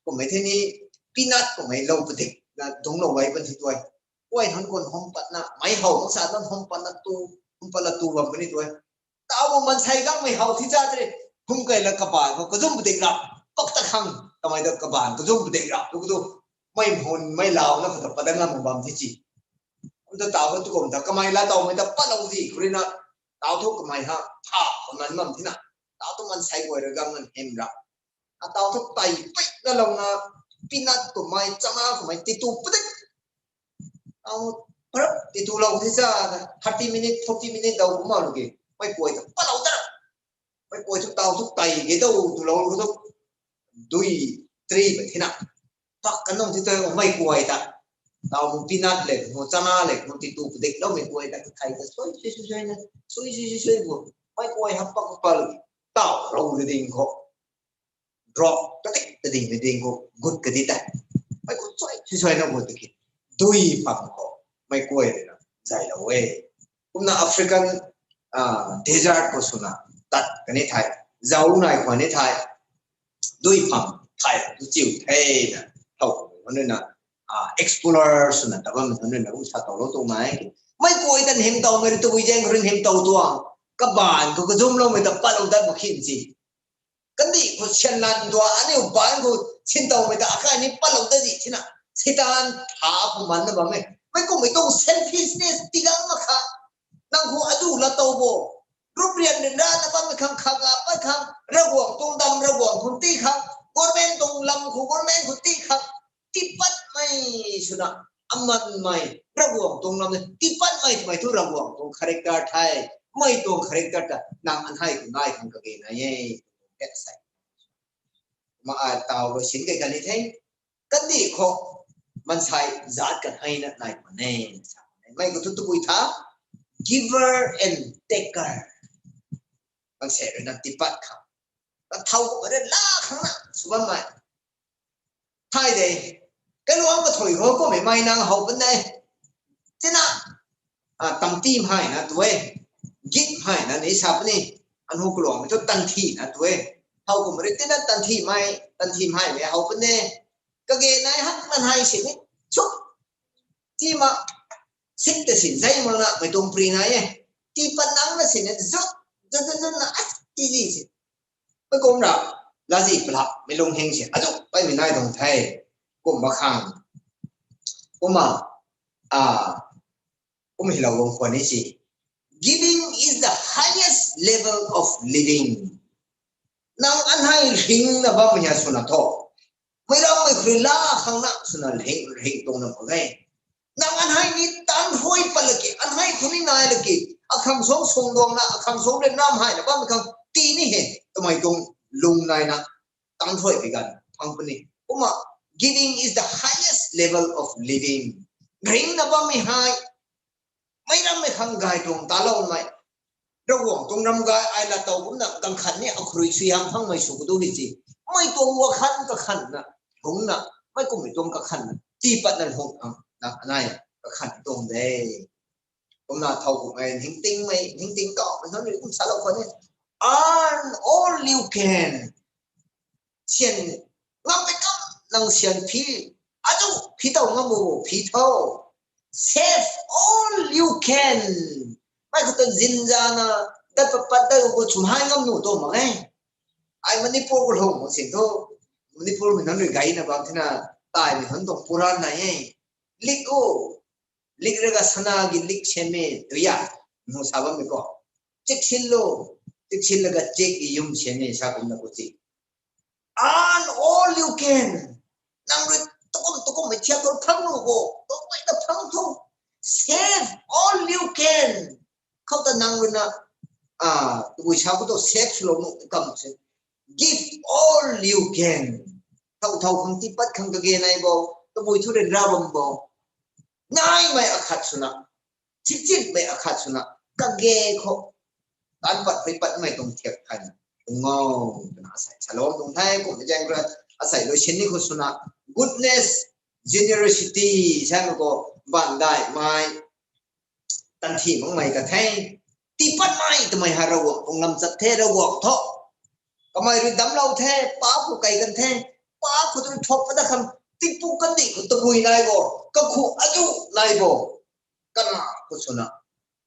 kummei the ni, peanut kummei lou padik na dungclou gay pan thi tuai. Kuay han kun hum patna, mei how mak sa tan hum patna tu, hum patna tu bam puni tuai. Tau bam mansei gangmei how thi cha tei, hum kei la kabaanv khou kazum padik rap, pak ta khang, kamei ta kabaanv kazum padik rap, tu kadu, mei mhun, mei lau na khou ta pat da ngam bam thi ci. Kum ta taw thu tukum ta kamei la tawmei ta patlou di khou rui na, taw thu kamei ha, pha, kaman mam thina. Taw thu mansei guay rui gang nan hym ra. A taw thu tai pei na lou na, peanut kummei, chana kummei, titu padik. Taw, parap titu lou the sa, thirty minute, forty minute daw kumna lou ki. Mei kuay ta patlou ta. Mei kuay thu taw thu tai ge daw tu lou thu dui, tri ba thina. Pak kan nung thi ta mei kuay ta. Taw mu peanut le, mu chana le, mu titu padik lou mei kuay ta, kathai ta sui, sui, sui, sui na. Sui, sui, sui, sui bu. Mei kuay hap pak pak lou. Taw rou ri ding khou. Drop, ta tik, ta ding ri ding khou. Gut ka di ta. Mei khou sui, sui, sui na gut ta ki. Dui pham khou. Mei kuay rui na. Zay lou e. Kumna African, ah, desert khou swna tat kani thei, zau nai khwan ni thei, dui pham thei tu chiu the na, thow khou nunc na, ah, explorer swna ta bammei nunc na kum sa tow lou tuang nai. Mei kuay tan hym tawmei rui tabui zaeng khou rui hym tow tuang, kabaanv khou kazumloumei ta patlou dat mak khin si. Kandih khou syan lan tuang, aniu baanv khou syan tawmei ta akai ni patlou dat zi thina. Satan tha khou man na bam e. Mei kummei tuang selfishness tigang mak kha. Nang khou azu la tow bo. Ruprian ryanra na bammei khang, kha ga pat khang, Ravguangc tuang dam Ravguangc khou ti khang, government tuang lam khou government khou ti khang, tiipatmei swna, amanmei, Ravguangc tuang lam, tiipatmei twmei thu Ravguangc tuang character the, mei tuang character ta, nang anhei khou nai khang kage nai e, e sei. Ma ai taw rui sin kei kani the, kandih khou, mansei zat kan hei na nai khwan e, sa e. Mei khou thu tabui tha, giver and taker. Mansei rui na tiipat khang. Ka thow khou rui la khang na, sw bammei. Thay de. Kailuangc kathui khou kummei mei nang how pun de. Tina, ah, tamti mhai na tu e. Gift mhai na ni sa puni. Anhu kaluangmei thu tanthi na tu e. Thow kum rui tina tanthi mei, tanthi mhai mei how pun de. Kage nai hak na hai si ni. Chuk. Tima. Sit ta sin zai mak na, mei tuang pri nai e. Tiipat nang na sin ni zut, zut, zut, zut na, ah, ti zi si. Mei kum ra, lazi palap, mei lung hing si. Azu, paimei nai tuang the. Kumna khang. Kumna, ah, kum hei lou bam khwan ni si. Giving is the highest level of living. Nang anhei ringna bammei ha swna tho. Mei rammei khou rui la khang na swna ring, ring tuang na mak ge. Nang anhei ni tan hui pat laki, anhei khou ni nai laki, akhang suang suang duang na, akhang suang rui nam hei na bammei khang ti ni he, twmei tuang lung nai na, tan hui pi ganv phang puni. Kumna, giving is the highest level of living. Ringna bammei hei, mei rammei khang gay tuang taloumei. Ravguangc tuang ram gay ai la tow kumna kang khat ni akhou rui sui ham phangmei sw kadu hi si. Mei tuang wakhan kakhan na, hung na, mei kummei tuang kakhan na, tiipat na hung ang na, anei kakhan tuang de. Kumna thow kummei, ningtingmei, ningting kawmei nunc rui kum salou khwan e. Earn all you can. Syan, ngammei kam nang syan phi, azu phi tow ngam bo phi tho. Save all you can. Mei khou ta zinzana, dat pat pat dat khou chum hai ngam nu tu mak e. Ai Manipur khou lung mak sin thu, Manipur mei nunc rui gayna bam thina, taimei nunc tuang puran nai e. Lik o, lik raga sana ki lik syan me, tu ya, nu sa bammei khou. Chiksinlou, chiksin laga chik ki yum syan me sa kumna khou si. Earn all you can. Nang rui tukum tukummei thiak khou phang nu bo, tummei ta phang tho. Save all you can. Khou ta nang rui na, ah, tabui sa khou tu save swlou nu kam se. Give all you can. Thow thow khang tiipat khang kage nai bo, tabui thu ryanra bam bo. Naimei akhat swna, chikchinmei akhat swna, kage khou, tan pat pui patmei tuang thiak than, ungau, twna asei salou tuang the, kummei zaeng rui, asei lui sin ni khou swna, goodness, generosity, samei khou, bandaimei, tanthi makmei ta the, tiipatmei twmei hei Ravguangc tuang lam chat the, Ravguangc thu. Kamei rui damclou the, paap khou kai kan the, paap khou tu thop pada khang, tiipu kandih khou tabui nai bo, kakhou azu nai bo, kana khou swna,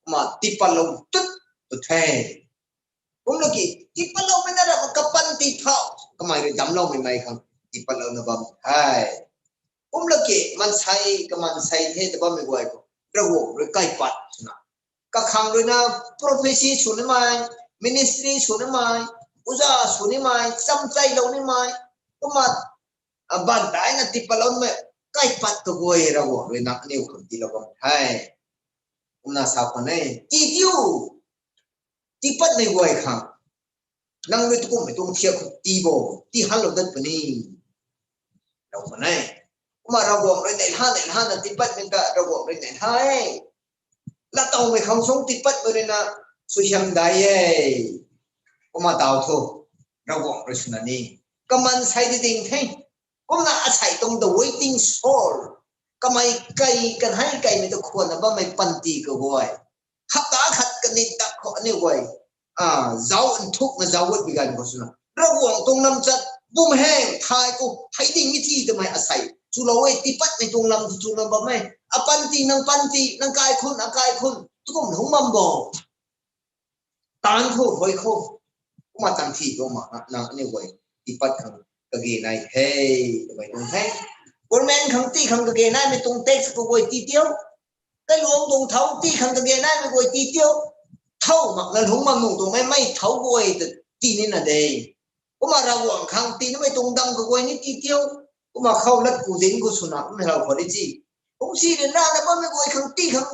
kumna tiipatlou tut, tut the. Kumlaki, tiipatloumei na ra kapan tiiphau, kamei rui damcloumei mei khang, tiipatlouna bam the. Kumlaki, mansei, kamansei the ta bammei guay khou, Ravguangc rui kaipat swna, kakhang ruina prophecy sw nimei, ministry sw nimei, uza sw nimei, chamcheilou nimei, kumna a, bandaina tiipatlou nimei kaipat kaguay Ravguangc ruina aniu khang tiilou bam the. Kumna sa khwan e, tii tiu, tiipatmei guay khang nang rui tukummei tuang thiak khou tii bo, tii hanlou dat puni. Lou khwan e. Kumna Ravguangc rui neihla neihla na tiipatmei ta Ravguangc rui neihla e. Latowmei khang sung tiipatmei ruina suaihiam dai e. Kumna taw thu, Ravguangc rui swna ni, kaman sei di ding the. Kumna asei tuang the waiting soul, kamei kai kan hei kaimei ta khwanna bammei panty kaguay, hapta khat kanei tak khou aniu guay zauc nthukna zauc gut bi ganv khou swna Ravguangc tuang lam chat bum heng thai khou hei ding ni thi twmei asei chulou e, tiipatmei tuang lam chu chulou bam e. Apanty nang panty, nang kaikhun akaikhun tukum lungc bam bo. Taanv khou, huay khou, kumna tang thi tuang mak na, nang aniu guay tiipat khang kage nai the, twmei tuang the. Government khang tii khang kage naimei tuang tax kaguay tii tiu. Kailuangc tuang thau tii khang kage naimei guay tii tiu. Thau mak na lungc bam nuh tuang mei, mei thau guay ta tii nina de. Kumna Ravguangc khang tii nimei tuang dam kaguay ni tii tiu. Kumna khou lat ku dinc khou swna kummei lou khou di chi, kungsi ryanrana bammei guay khang tii khang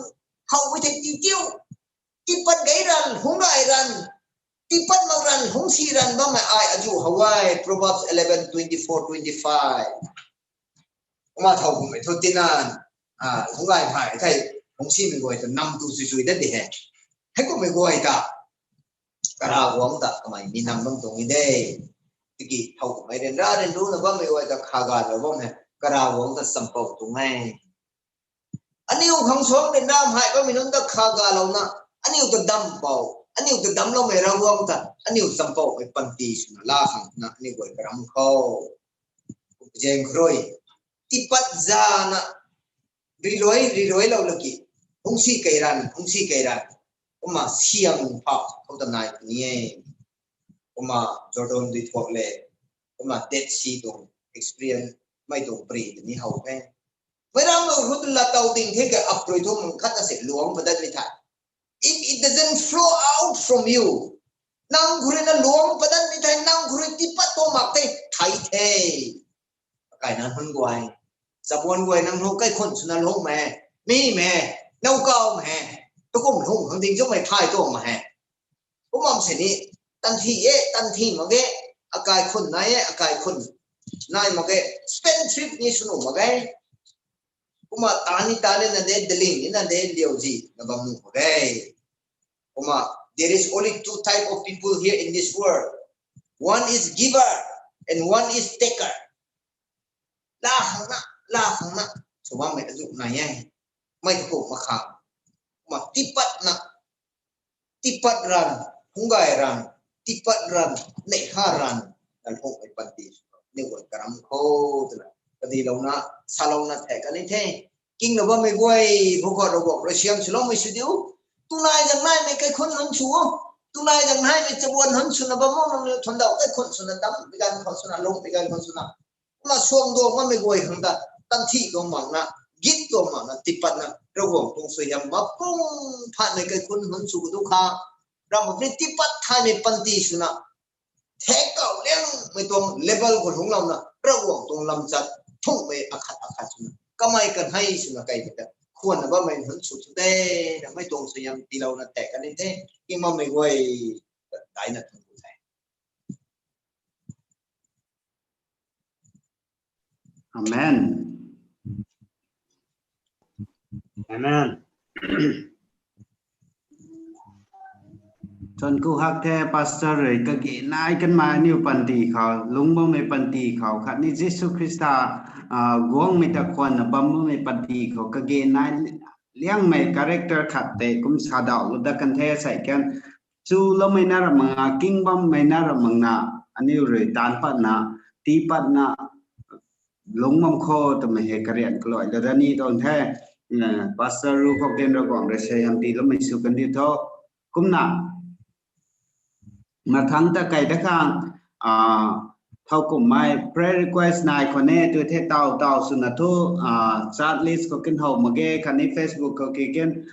how e thei tii tiu. Tiipat gay ranv, hungc gay ranv, tiipat mak ranv, hungsi ranv bammei ai azu how e, Proverbs eleven twenty-four, twenty-five. Kumna thau kummei thu tinan, hungc gay phay thei, hungsimei guay ta nam tu chui chui dat di he. Hei kummei guay ta Karavguangc ta kamei mi nam bam tuang e de. Tiki thau kummei ryanra ryanruna bammei guay ta kha galou bam he, Karavguangc ta champou tuang e. Aniu khang suang ryanra hei bammei nunc ta kha galouna, aniu ta dampou, aniu ta damcloumei Ravguangc ta aniu champoumei panty swna la khang na aniu guay karam khou zaeng khou rui tiipat zana riluai riluailou laki, hungsi kei ranv, hungsi kei ranv, kumna siang phau khou ta nai puni e. Kumna Jordan dui thuak le, kumna Dead Sea tuang experience mei tuang pary ta ni how the. Meic rammei khou ta latow ding the ke, aprui thu mung khat na se luangc padat ni thei, if it doesn't flow out from you, nang khou rui na luangc padat ni thei, nang khou rui tiipat tuang mak the thei the. Akaina nunc guay, chabuan guay, nang nu kaikhun swna lungc mak e, mi mak e, nowkaw mak e, tukum lungc khang ding zaumei thay tuang mak e. Kum bam sini, tanthi e, tanthi mak ge, akaikhun nai e, akaikhun nai mak ge, spendthrift ni sw nuh mak ge. Kumna tan ni tan nina de, daling nina de, liauzi na bam nuh mak ge. Kumna, there is only two type of people here in this world. One is giver and one is taker. La khang na, la khang na, sw bammei azu nai e. Mei thu mak khang. Kumna tiipatna, tiipat ranv, hungc gay ranv, tiipat ranv, neihla ranv, nang hungmei panty swna aniu guay karam khou twna kadilouna, salouna thei kan ni the. Kingna bammei guay khou khou Ravguangc rui siam swloumei sw diu. Tunai zang naimei kaikhun nunc sw o. Tunai zang naimei chabuan nunc swna bam o, nang niw thuandauh kaikhun swna dam bi ganv khou swna, lungc bi ganv khou swna, kumna suang duang bammei guay khang ta tanthi tuang makna, git tuang makna, tiipatna, Ravguangc tuang suaihiam mapung phanmei kaikhun nunc sw kadu kha, ram mapri tiipat thaymei panty swna, thek kau liangmei tuang level khou lungclouna, Ravguangc tuang lamchat thungmei akhat akhat swna, kamei kanhei swna kai ta khwanna bammei nunc sw tu de, na mei tuang suaihiam tiilouna thek kan ni the, king bammei guay, daina thung ku the. Amen. Amen. Thuanc ku hak the pastor rui kage nai kanmei aniu panty khou, lungc bammei panty khou, khatni Jisu Khrista guangmei ta khwanna bam bammei panty khou kage nai liangmei character khat tei kum sadauhlou dat kan the sei kan. Chuloumei na ram makna, king bammei na ram makna, aniu rui taanc patna, tii patna, lungc bam khou twmei hei karian kaluai lana ni tuang the. Pastor Ru Khokdin Ravguangc rui suaihiam tiiloumei sw kan diu tho. Kumna, mathangc ta kai dat khang, Thowkumhmei prayer request nai khou ni tu the taw taw swna thu, chat list khou kin how mak ge khatni Facebook khou ki kin,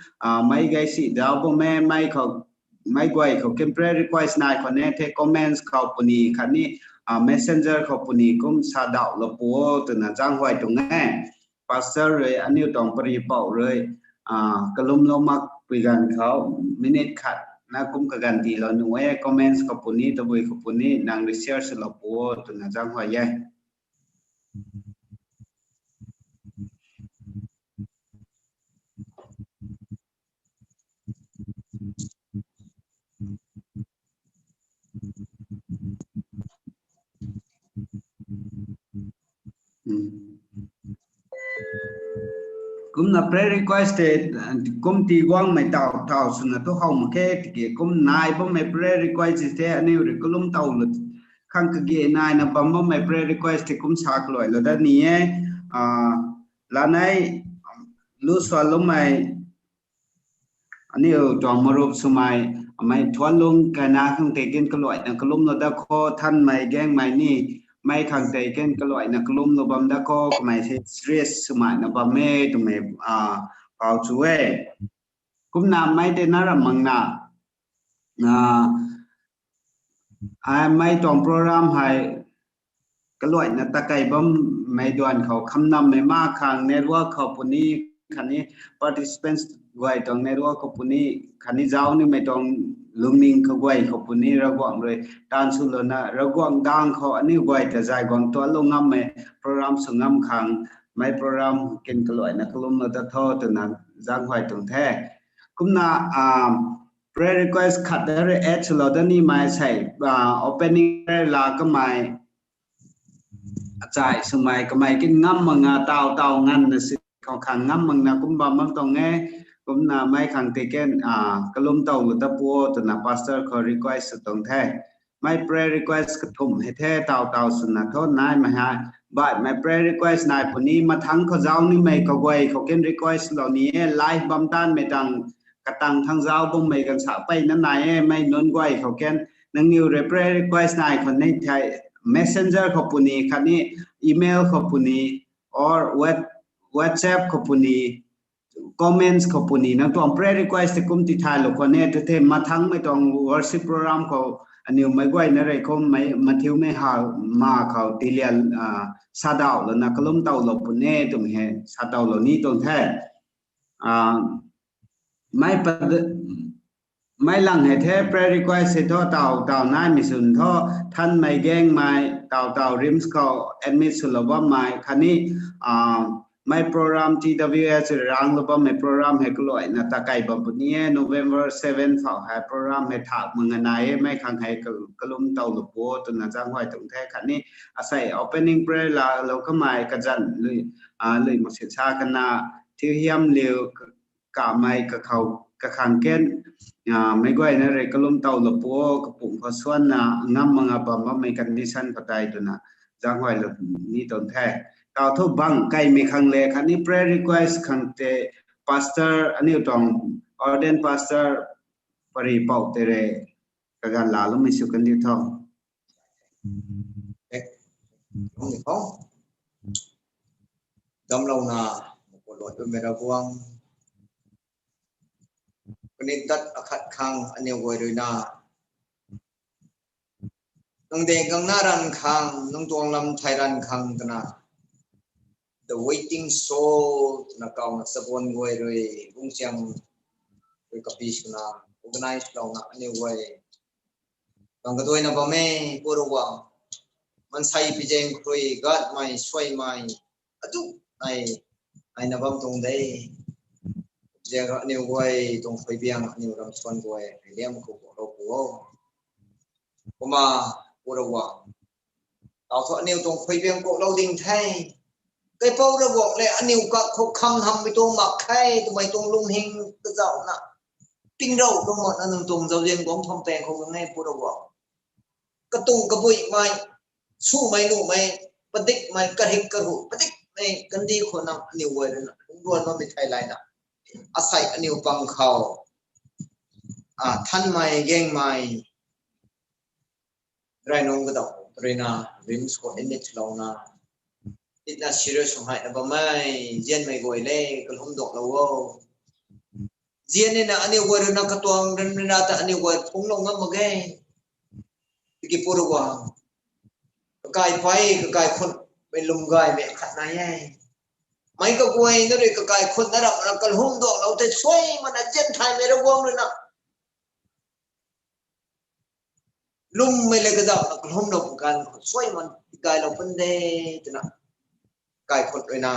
mei gay si daw bam e, mei khou, mei guay khou kin prayer request nai khou ni the comments khou puni khatni messenger khou puni kum sa daw lou pu o twna zaenghuay tuang e. Pastor rui aniu tuang pari pouc rui kalumlou makpui ganv khou minute khat na kum kaganv tiilou nuh e, comments khou puni tabui khou puni nang research lou pu o twna zaenghuay e. Kumna prayer request tei kum tiguangmei taw taw swna thu how mak khe tiki kum nai bammei prayer request tei aniu rui kalum tow lou khang kage naina bam bammei prayer request tei kum sa kaluailou dat ni e. Lanei lu saloumei aniu tuang marup swmei, mei thuanlung kaina khang tei kin kaluaina kalumlou dat khou, thanmei gaengmei ni mei khang tei kin kaluaina kalumlou bam dat khou kamei se stress swmei na bam e twmei pau chu e. Kumna mei tei na ram makna, mei tuang program hei kaluaina takei bammei duan khou khamnammei ma khang network khou puni khatni participants guay tuang network khou puni khatni zauc nimei tuang lungning kaguay khou puni Ravguangc rui taanv swlouna Ravguangc dang khou aniu guay ta zay guang tuanlou ngammei program sw ngam khang mei program kin kaluaina kalumlou dat tho twna zaenghuay tuang the. Kumna prayer request khat da rui add swlou dat nimei sei, opening prayer la kamei achai swmei kamei kin ngam mak nga taw taw nganvna si khou khang ngam makna kum bam bam tuang e. Kumna mei khang tei kin kalum tow lou dat pu o twna pastor khou request sw tuang the. Mei prayer request kathumh hei the taw taw swna thu naimei hei, baihmei prayer request nai puni mathangc khou zauc nimei kaguay khou kin request lou ni e, live bam tanmei tang katang thang zauc bammei ganv sa peyna nai e, mei nunc guay khou kin nangniw rui prayer request nai khou ni thei messenger khou puni khatni email khou puni or what, WhatsApp khou puni comments khou puni nang tuang prayer request tei kum tithaylou khou ni tu the mathangmei tuang worship program khou aniu meic guayna rui kum mei mathiumei ha ma khou tilian sa daw louna kalum tow lou puni twmei hei sa tow lou ni tuang the. Mei pad mei lang hei the prayer request hei thu taw taw naimei swn thu thanmei gaengmei taw taw RIMS khou admit swlou bammei khatni mei program T W S ranglou bammei program hei kaluaina takei bam puni e, November seven phou hei program hei thak mak nga nai e, mei khang hei kalum tow lou pu o twna zaenghuay tuang the khatni asei opening prayer laalou kamei kazanc lui mak si sa kana thiu hiam liu kamei kakhang ken meic guayna rui kalum tow lou pu o, kapumc khou suanna ngam mak nga bam bammei condition khou tei twna zaenghuay lou ni tuang the. Taw thu bang kaimei khang le khatni prayer request khang tei pastor aniu tuang ordained pastor pari pouc tei rui kaganv laaloumei sw kan diu tho. Damlouna meic pu luat bammei Ravguangc, kaniw tat akhat khang aniw guay ruina nang deng gangna ranv khang, nang tuang lam thei ranv khang twna the waiting soul twna kawna chabuan guay rui bungchiang rui kapi swna organize louna aniw guay bang kaduaina bam e, Pu Ravguangc. Maansei pi zaeng khrui gatmei suaimei atu nai aina bam tuang de. Zaeng aniw guay tuang khuaibiang aniw ram suan guay hei liam khou kuaklou pu o. Kumna Pu Ravguangc, taw thu aniw tuang khuaibiang kuaklou ding the. Kaipouc Ravguangc le aniw kak khou khang hammei tuang mak khe twmei tuang lungning kazauhna pingrou tuang makna nang tuang zauzian guangc thangc paeng khou gang e Pu Ravguangc. Katuang kabuimei, sumei nuhmei, padikmei, karik karuh padikmei kandih khou nang aniw guay ruina lungcluan bammei thei layna asei aniw pang khou thanmei gaengmei rey nunc kadau ruina RIMS khou admit louna, itna serious sw hei na bam e, zianmei guay le, kalum duaklou o. Zian nina aniu guay ruina katuang ran ruina ta aniu guay phungclou ngam mak ge. Tiki Pu Ravguangc, kakai pei, kakai khunmei lwm gaymei khat nai e. Meic kaguayna rui kakai khunna rap na kalum duaklou tei suaimana zian thaymei Ravguangc ruina lwmmei le kazauhna kalumlou pw ganv khou suaiman tigaylou pun de twna, kakai khun ruina,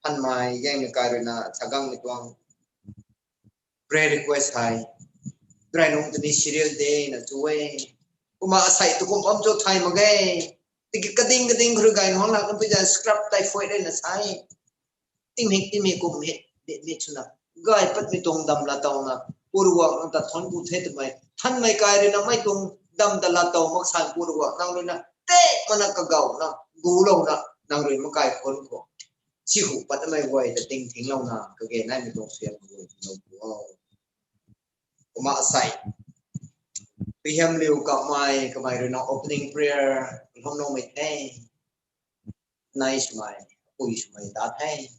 hanmei gaengmei kai ruina, sagangmei tuang prayer request hei drainung tini serial de na chu e. Kumna asei tu kum bam cho thay mak ge. Tiki kading kading khou rui gay nuang la kan pui zan scrub typhoid rui na sa e. Timik timik kum hei, dit mit swna, gay patmei tuang dam laatowna, Pu Ravguangc nang ta thuanc ku the twmei, thanmei kai ruina mei tuang dam ta laatow mak san Pu Ravguangc nang ruina, tei mana kagawna, gulouna, nang rui makai khun khou si hu patmei guay ta ting thinglouna kage naimei tuang suaihiam guay lou pu o. Kumna asei, Pihiamliu Kamei, kamei ruina opening prayer lham loumei the. Nai swmei, apui swmei ta the.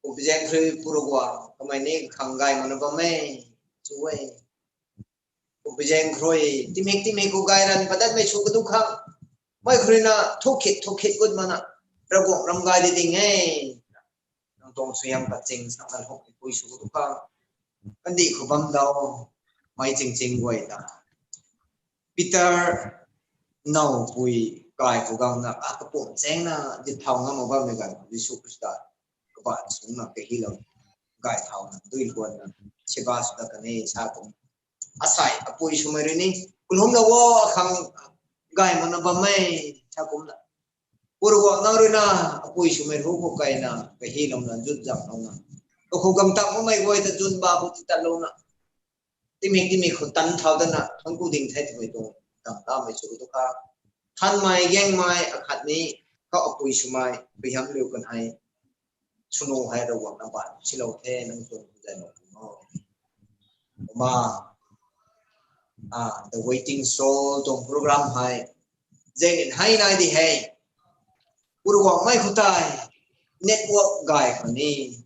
Kumpi zaeng khrui Pu Ravguangc, kamei ni khang gay makna bam e, chu e. Kumpi zaeng khrui, timik timik khou gay ran padatmei sw kadu khang, mei khruina thukhit thukhit gut mana, Ravguangc ram gay di ding e. Nang tuang suaihiam kaching sakna lhokmei pui sw kadu khang, kandih khou bam dau, mei ching ching guay ta. Peter nowpui kai khou gangna, a kapumc chengna di thau ngam mak bammei ganv khou Jisu Khrista kabaanc sungna kahilou, gay thauna dui luanna, siba sw dat kan e sa kum. Asei apui swmei rui ni, kalumlou o, akhang gay makna bam e, sa kumna, Pu Ravguangc nang ruina, apui swmei hu khou kaina kahilouna zut zanglouna, kakhou gang tam makmei guay ta zun ba khou titatlouna, timik timik khou tan thau dana thuanc ku ding the twmei tuang dam tamei sw tu kha. Thanmei gaengmei akhatni, khou apui swmei Pihiamliu Kamei, swnu hei Ravguangc na baanc silou the, nang tuang zaylou tuang o. Kumna, ah, The Waiting Soul tuang program hei zengin hei nai di hei, Pu Ravguangc mei khou tei network gay khou ni,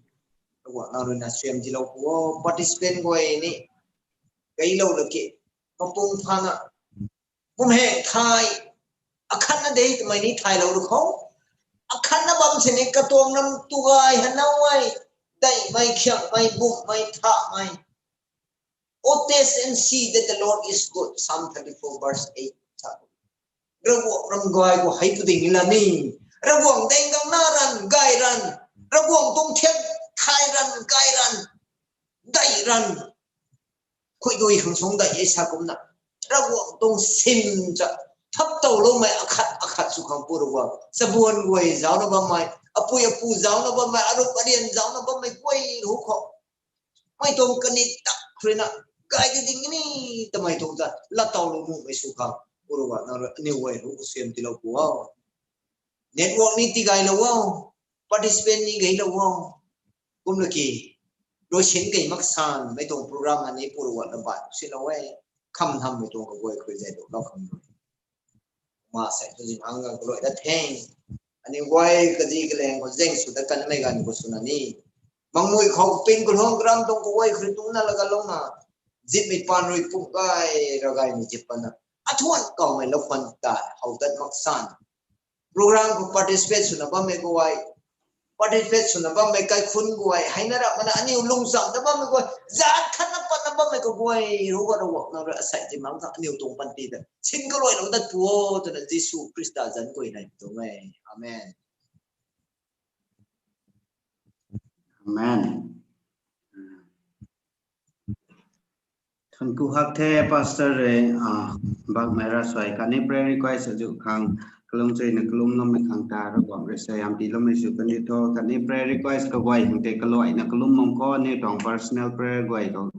Ravguangc nang ruina suaihiam dilou pu o. Participant guay ni gaylou laki, mapung phana, pum hei thay, akhatna de twmei ni thaylou lu khou, akhatna bam sini katuang ram tu gay hanow e, daihmei, khiakmei, bumhmei, thahmei. Oh, taste and see that the Lord is good, Psalm thirty-four verse eight sa. Ravguangc ram gay khou hei pu ding la ni, Ravguangc daeng gangna ran, gay ran, Ravguangc tuang thiak thay ran, gay ran, dai ran, khuidui khang suang dai e sa kumna, Ravguangc tuang sim cha thaptowloumei akhat akhat sw khang Pu Ravguangc, chabuan guay zaucna bammei, apui apu zaucna bammei, arup arian zaucna bammei guay hu khou, mei tuang kanei tak khruina, gay di ding ni, twmei tuang ta laatowlou nuhmei sw khang Pu Ravguangc nang rui aniw guay hu khou suaihiam tiilou pu o. Network ni tigaylou o, participant ni gaylou o. Kumlaki, luaisin key mak san mei tuang program ani Pu Ravguangc na baanc silou e. Kham thammei tuang kaguay khrui zay dulou khang rui, ma sei tu zin hang gang kaluai dat the. Aniw guay kazi kaleng khou zaeng sw dat kanmei ganv khou swna ni, mangmui khou pin kalung karam tuang kaguay khrui tuna lagalouna, zipmei paan rui pum gay, ragaymei zip pana, athuan kawmei lou khwan ta how dat mak san, program khou participate swna bammei guay, participate swna bammei kaikhun guay, heina rap mana aniw lungcham na bammei guay, zat khatna patna bammei kaguay, Ravguangc, Ravguangc nang rui asei ti mang kha aniw tuang panty ta sin kaluailou dat pu o twna Jisu Khrista zanc guay nei tuang e. Amen. Amen. Thuanc ku hak the, Pastor rui, ah, bakmei ravsuai khatni prayer request azuh khang kalum chuina kalum ngammei khang ta Ravguangc rui suaihiam tiiloumei sw kan di tho, khatni prayer request kaguay khang tei kaluaina kalum bam khou ni tuang personal prayer guay khou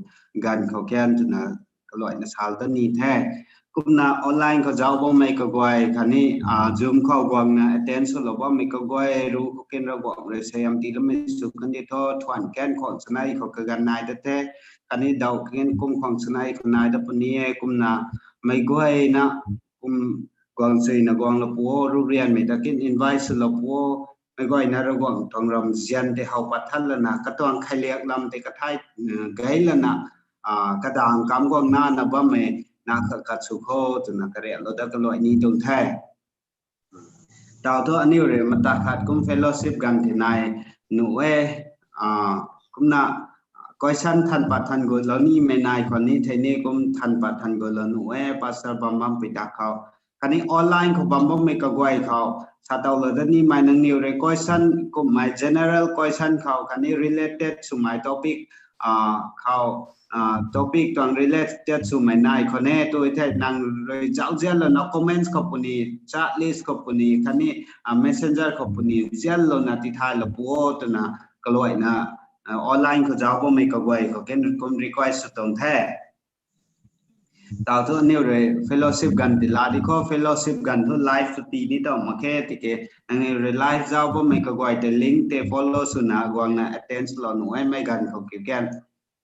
ganv khou kan twna kaluaina sal ta ni the. Kumna online khou zauc bammei kaguay khatni, ah, Zoom khou guangna attend swlou bammei kaguay ru khou kan Ravguangc rui suaihiam tiiloumei sw kan di tho, thuan kan khwang chanei khou kaganv nai dat the, khatni daw kan kum khwang chanei khou nai dat puni e, kumna meic guayna, kum guang chuina guang la pu o, rurianmei ta kin invite sw la pu o, meic guayna Ravguangc tuang ramzian tei how pat than lana, katuang khailiak lam tei kathai gei lana, kadaeng kam guang nana bammei na khat khat sw kho twna kariaklou dat kaluai ni tuang the. Tau thu aniu rui mata khat kum fellowship ganv tei nai nuh e, kumna question than pat than gutlou nimei nai khou ni thei ni kum than pat than gutlou nuh e, pastor bam bampui ta khou. Khatni online khou bam bammei kaguay khou satowlou dat nimei nangniw rui question kummei general question khou khatni related swmei topic khou topic tuang related swmei nai khou ne tu thei nang rui zauzianlouna comments khou puni, chat list khou puni khatni messenger khou puni zianlouna tithaylou pu o twna kaluaina online khou zauc bammei kaguay khou ken kum request sw tuang the. Tau thu aniu rui fellowship ganv tei laa di khou, fellowship ganv thu live sw ti ni tau mak khe tiki nangniw rui live zauc bammei kaguay tei link tei follow swna guangna attend lou nuh e mei ganv khou kiu kan.